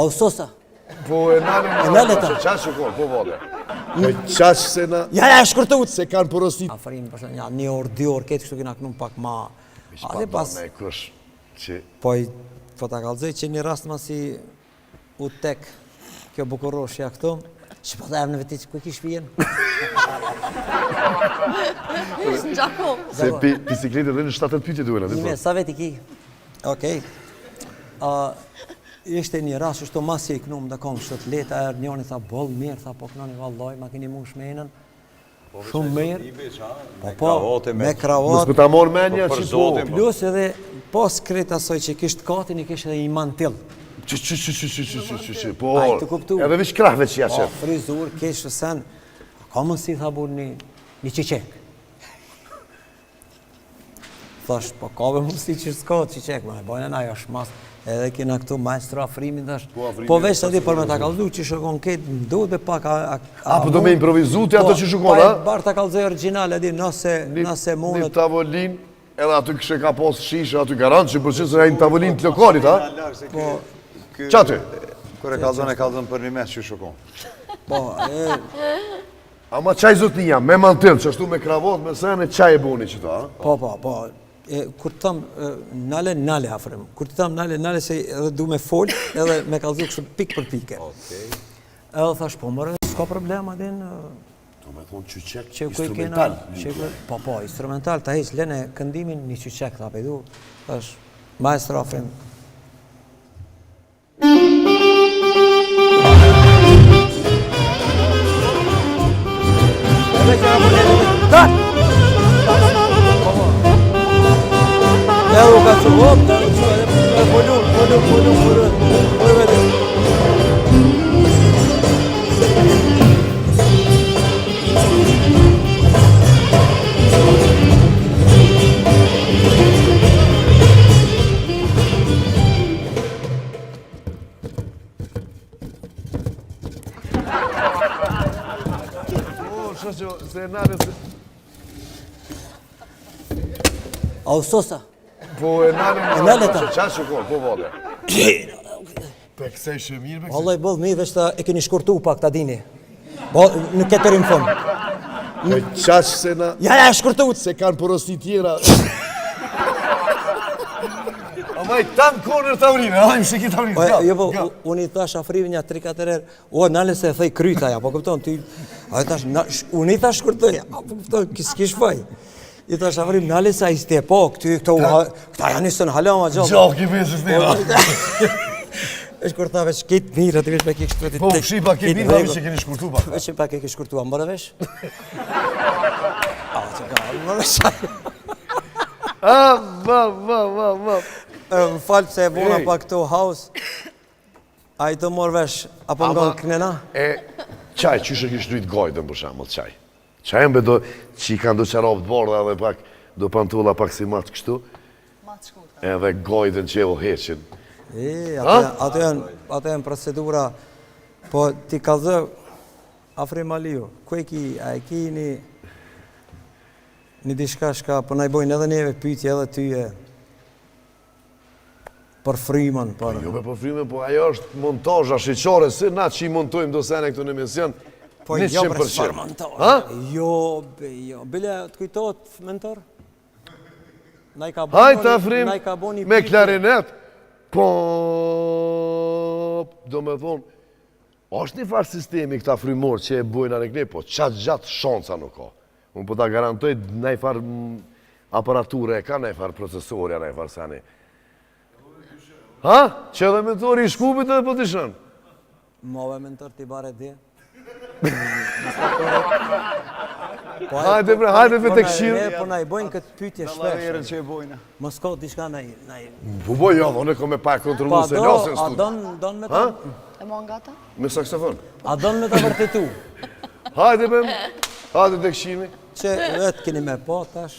A u sosa? Po e nalë E nalë ta. Qa që ko, po vode. Po qa që se na... Ja, ja, e shkurtu. Se kanë porosit. Afrim, për shembull, ja, një orë, dy orë, këtë kështu kena knu pak ma... A dhe pas... Me kush që... Po, i, po ta kallzoj që një rast masi u tek kjo bukuroshja këtu, që po ta në veti që ku e ki shpijen? Ishtë në Gjakovë. Se pi, bisikletë dhe në 70 pyetje duhen aty. Një sa veti ki? Okej. A, ishte një rast kështu masi i knum dhe kongë kështu të lehta, erdh njoni tha boll mirë, tha po knoni vallaj, ma keni mush menën. Shumë mirë. Po po, me kravat. Mos po ta marr mendja Po, për që po. zotin, po. Plus edhe pas krejt asaj që kishte katin i kishte edhe një mantil. Që që që që që që që që që po. Ai, të kuptu. Edhe veç krahve që ja Po, qef. frizur, kish sen. A ka mundësi tha burr një një çiçek. Thash, po ka be mundësi që s'ka çiçek, ma e bojnë na ajo është mas, edhe kena këtu maestro Afrimin, thash. Po, Afrimi Po veç të di për me ta kallzu që shokon këtë, më duhet be pak a... A, A, po do me improvizu ti ato Po, që shokon, a? Pa e bar ta kallzoj origjinal, e di, nëse, nëse Një mundet. tavolinë, edhe aty kështë ka pas shishe, aty garant që përqenë se ai në tavolinë të lokalit, ha? Po, Qa aty? Kur e kallzon e kallzon për një mes që shokon. Po, e, Ama qaj zotnia, me mantel, që ashtu me kravot, me sene, qaj e boni që ta, a? Po, po, po. E, kur të tham e, nale, nale, Afrim. Kur të tham nale, nale, se edhe du me fol, edhe me kallzu kështu pikë për pike. Okej. Edhe thash, po more, s'ka problem, a din, e, Do me thonë qyqek që ku e kena, instrumental. që ku, po, po, instrumental, ta heq, lene këndimin një qyqek, tha, pe du, thash, maestro Afrim. Edhe që Da! Edhe u ka që, hop, dhe u që, edhe edhe po lun, po lun, po lun, po lun, po lun, po lun. Po, shoqo, se e nale se... A u sosa? Po e nale E nale ta. Qa që ko, po vode. Pe kësej shë mirë, pe kësej. Vallaj boll mirë, veç ta e keni shkurtu pak ta dini. Po nuk ke tëri në fund. Po qa që se na... Ja, ja, e shkurtu. Se kanë porosi tjera. Ama i tanë kornër taurinë, a im se ki taurinë. Po, ga, jo, po, ga. u- unë i thash Afrimin ja 3-4 herë, o, nale se e thej kryta, ja, po kupton, ti, a i thash, na, sh, unë i thash shkurtoj, a po kupton, kis kish faj. I thash Afrim, nale se ai s'ti e po, këty, këto, u ha- këta janë nisën hala ma gjallë. Gjallë ki pesës një. Është kur tha veç kit mirë, aty veç me ki kështu Po, fshi pa ki mirë, pa që keni shkurtu pak. Veç pak e ke shkurtua, more vesh? A, që ka, more vesh. A, va, va, va, va. E, Më falë se e bona Ej. pak këto house. A i të morë vesh, apo Ama- nga knena? E, qaj, qysh e kish lujt gajden, për shembull, qaj. Qaj më do, që i kanë do çarap të bardha edhe pak, do pantolla pak si matë kështu, Ma të shkurta. edhe gajden që e o heqin. E, ato, ato janë, ato janë procedura, po ti kallzë Afrim Aliu, ku e ki, a e ki një, një diçka shka, po na i bojnë edhe neve pyetje edhe ty e, për frymën, për... Jo me për frymën, po ajo është montazh ashiqare, se na që i montojmë do sene këtu në emision, Po jo, 100%. për çfarë mentor? Ha? Jo, be, jo. Bile, të kujtohet mentor? Na i ka bo Hajt një- Afrim, na i ka bo një me pyetje. klarinet, po, do me thonë, është një farë sistemi këta frymor që e bojnë anë këne, po qatë gjatë shanca nuk ka. Unë po ta garantoj, naj farë mm, aparature e ka, naj farë procesori, naj farë sani. Ha? Që edhe mentori i Shkupit edhe po t'ishën. Move mentor ti bare di. Po, Hajde bre, hajde bre po të na- këshirë. Ne po na i bojnë këtë pyetje shpesh. Dallavere që e bojnë. Mos ka diçka na i na i. Po bo jo, unë kom me pa kontrollu Po a se do, lasin a studio. don don me Ha? ta E mo nga ta? Me saksofon. a don me ta vërtetu? Hajde bre, hajde të këshirë. Që vetë keni me pa tash.